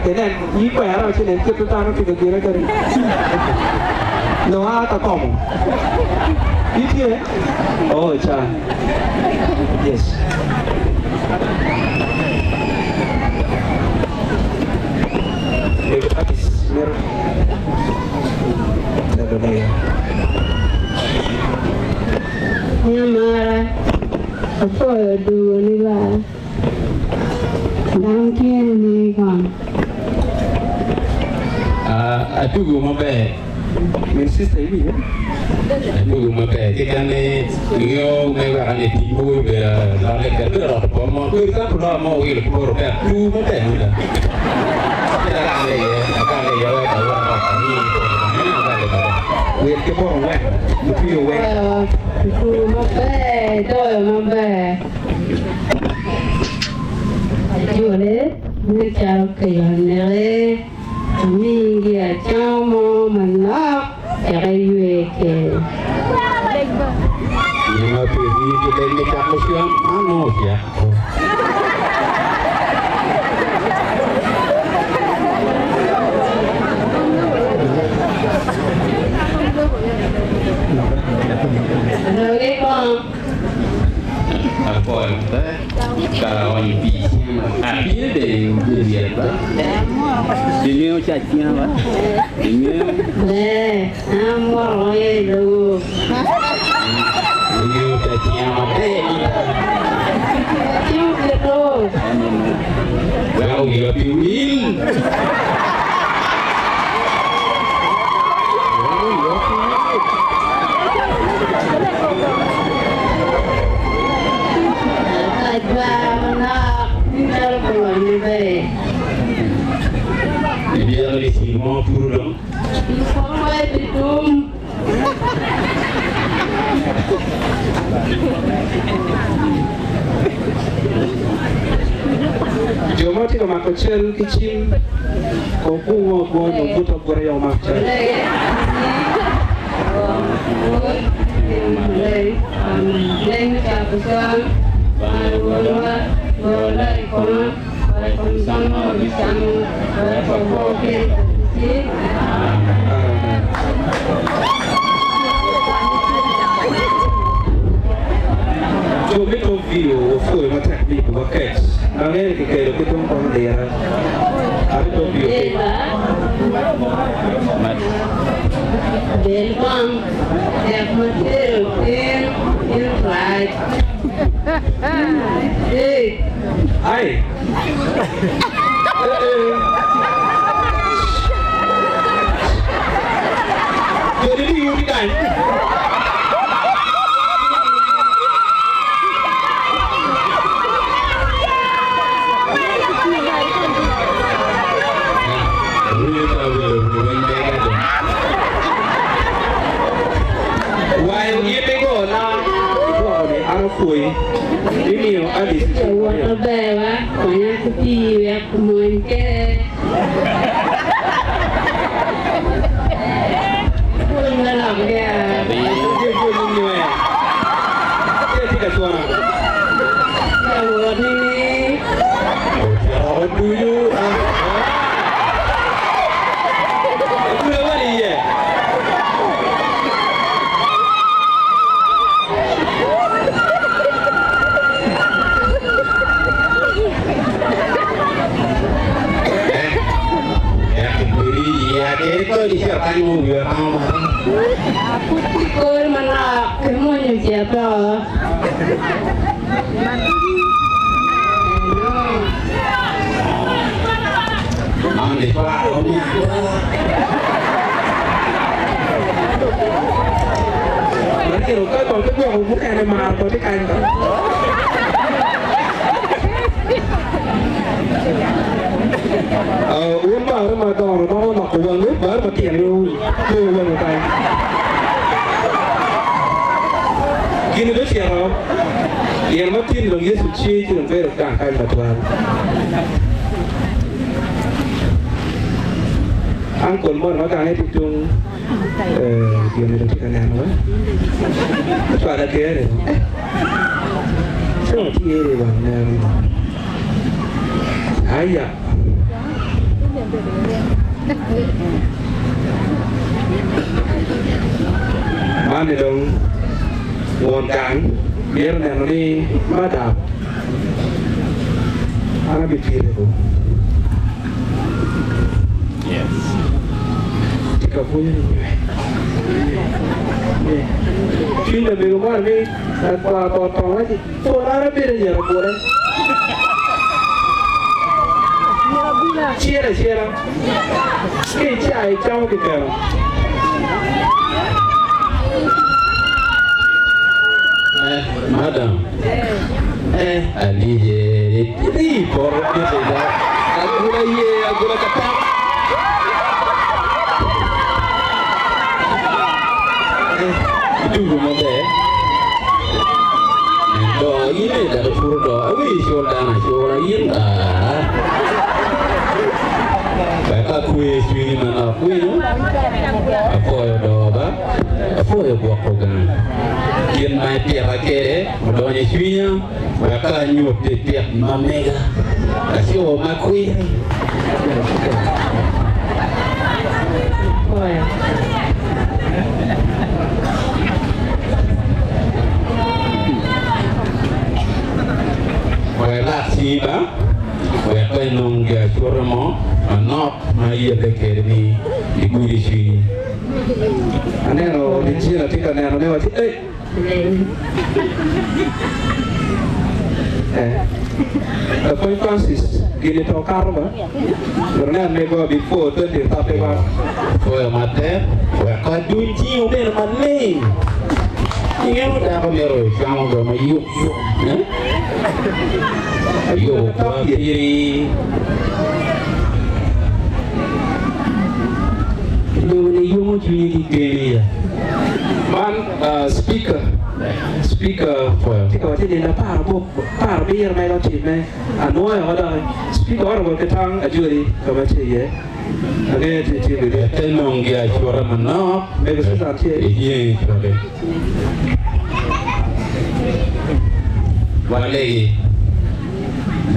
Inen, yi kwera ci nen kit ma dano tye ka gire kwede. Nongo aa ka komo. Itye? Oh, ca. Yes. Mego Alice mito telo lega. Nyamara, apwoyo dwogoni ba. Dano tye ni kong. Atugo maber. Min sister iwinyo? Atugo maber keken ni ingeyo me weko ni tic mogo obedo lokke tek bedo roto bot mo. For example loka mo owilo ki bot Robert tugo maber mada. Ci akale iye, akale iye wek awot ot ami akale maber. Wil ki bot owek, lutwi owek. Tugo maber, itoyo maber. Ajole me calo keco aneke, amigi acama mo manok wek eywe kede. Adogi kong. Apol ka onyo pii cen apine bene obedo yet ba ingeyo cac cen ba ingeyo Ber, an amwoto aye i lobo. Ingeyo cac cen maber mada. Cen oketo. Weko wiwa pe wil. Ajwaka manok calo gulony maber. Ibyeko ni ceng mo puru dong. Lupwonye bitum. Jo ma tye ka mako cal ki cim kong gungo agunga nyo guto aguta aye omak cal. Jo me Top View opwoyo matek me yubo bakec ma ngene kikelo ki tung kong lira. Ari Top View ki. Del kong tek ma tero tin in rac. Hey. Ai. Eh eh. Joni ni yuti kany. Wayo in igo na idwoko ni an opwoyi imiyo Alice cing Wot maryem. maber wa, konya ki pii wek omwony kede. Pwony ma lok ya. Tye pwony ma nywee. Tye atye ka cwana. Lawot ni. Otyeko ducu. Otwe wal iye. Kor manok ki mwonyo cito. Matino ka kong ki gwoko mukene mar boti kany ba. Wun baro madongo romo loko wangu baro matino aye kweyo wangu kany. Gini bicito pien matin dong Yecu tye ci dong bedo gang kany matwal. Uncle moni ma gange tye tung gin ni tye ka neno wa ocwalo aker-ri co tye i wang neno aya. Man ni dong won gang mito neno ni madam an abipite ko. Tye ka bwunyo ni nywe. Cwiny lamego man ni lakwar bot tong waci pol an abedo anyira bute. Ciro acira ki i caa icamo kikeno. Eh, madam. Eh, alije ri poto kite da. Agula ye, agula katak. Eh, itugo maber. Do in e dako puro do awi cul dano acula in ah. Wek akwe cwinyi manok winyo. Apwoyo do ba. Apwoyo gwoko gang. Gin ma ipita kwede odonyo i cwinya wek anyut i pit ma mega laco ma kwiri. Wek ilak cingi ba, wek pe inong giacuta mo manok ma iyelle kwede ni igudo i cwinyi. Aneno Regina tye ka neno ne waci ei. Eh. Lapwony Francis gini to okato ba? Myero nen mego before 2031. Pwoyo matek wek aduny cingi obed maleng. Ingeyo dako myero ocamo go ma yuk yuk. Eh? Ayubo kwa piri. Lobo ni yomo cwinyi ki geni ya. Man speaker speaker tye ka waci nino 17 ma en otimme anwoyo o doki speaker honorable Ketang Ajoli ka ma tye iye angeyo tye tye bene. Te nongi acura manok. Mego Susan tye. Iye cwake. Walegi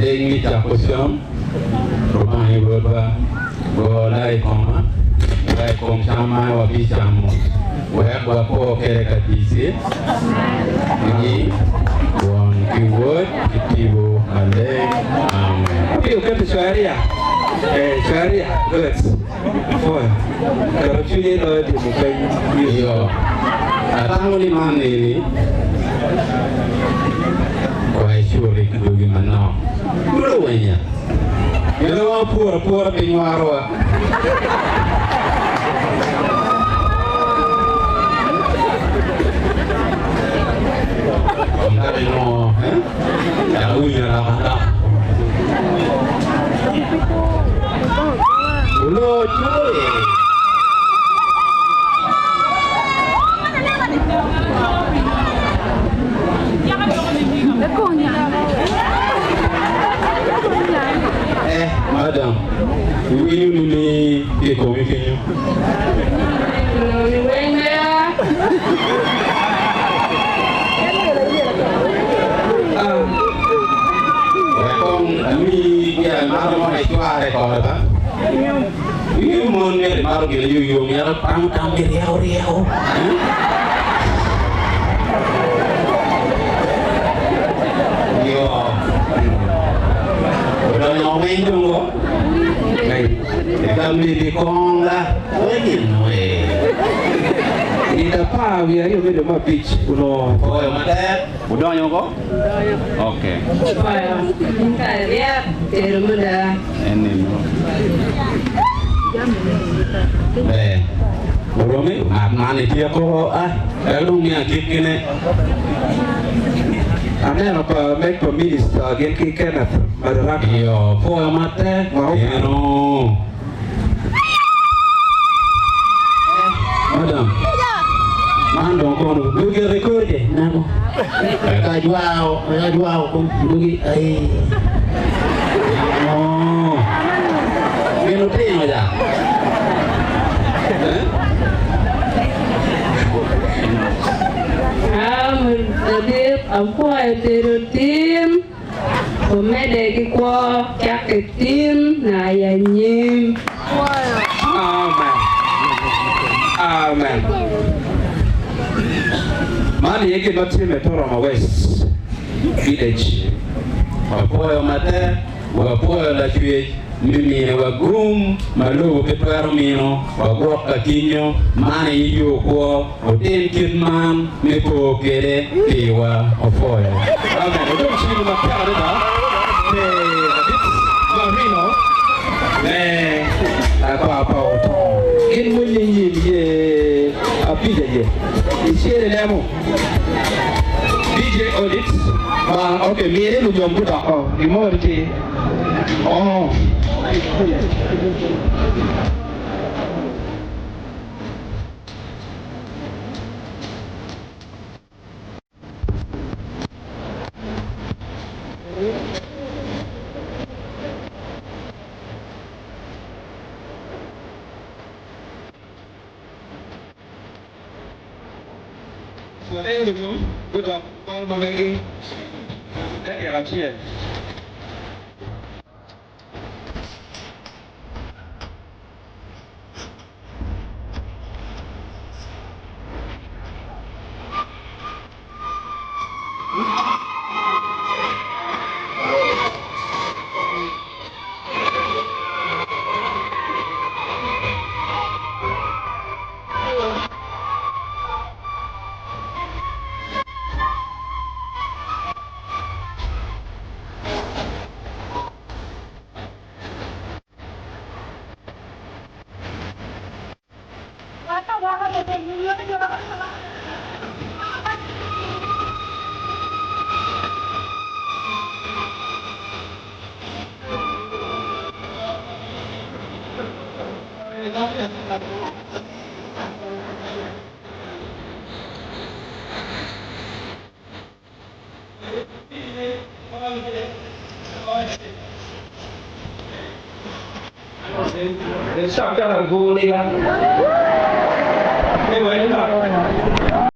leng me cako cam, Rubanga i Rwotwa, go laa i koma, wa i kom cam ma wabicamo, wek wapo kwede ka ticci, i Won ki Wod ki Tipo Maleng. Amen. Apiyo keto cwaria, eh, cwaria, good. Pwoyo. Keto cwinyi loyo timo peny. Iyo, atamo ni man eni kwa icuri ki dogi manok. Gudo wenya. Gin ma wapuro apura pe nywarowa. Kong dok inongo, eh? Dok iwinyo lok adok. Oloo cwe. Eh, madam, iwinyo nini ki i komi kenyo? Wek kong amiyi gin mato mo icware kore ba. Ingeyo mon myero imato gin aye oyom yako ipango tamgi ryeko ryeko. Yo. Odonyo weng dong go. Ikamidi kong la. Weng we. Nino 12 me dwe me abic onongo. Oyo matek. Udonyo ko? Ok. Ber. Oromi ngat man itye koko ah wek dong miya kit gine. Aneno pa meg pa minista gin ki Kenneth Madaraka. Iyo, pwoyo matek. Eno. Madam, man dong kono dugi record nako. Ka jwao, ka jwao kom dugi ai. Oh. Gin otino ja. Eh? Ladit apwoyo tedo tin. Omedde ki kwo cakke tin naya anyim. Man aye gin ma timme Toroma West Village. Wapwoyo matek, wapwoyo Lacwec me miniwa gum ma lobo pe twero mino, wagwok ka kinyo, man aye yo kwo, wutim kit man me po kwede piwa. Wapwoyo. Amen. Wudong cwinywu matek adada pi ladit Marino me Lakwar pa Otongo. Gin mony nyim ye abic aye icel ilemo. DJ Audit Ma ok mine lunyom gudoko gimor tye oh. Pwonye lunyom gudok kwan ma megi dakika acel.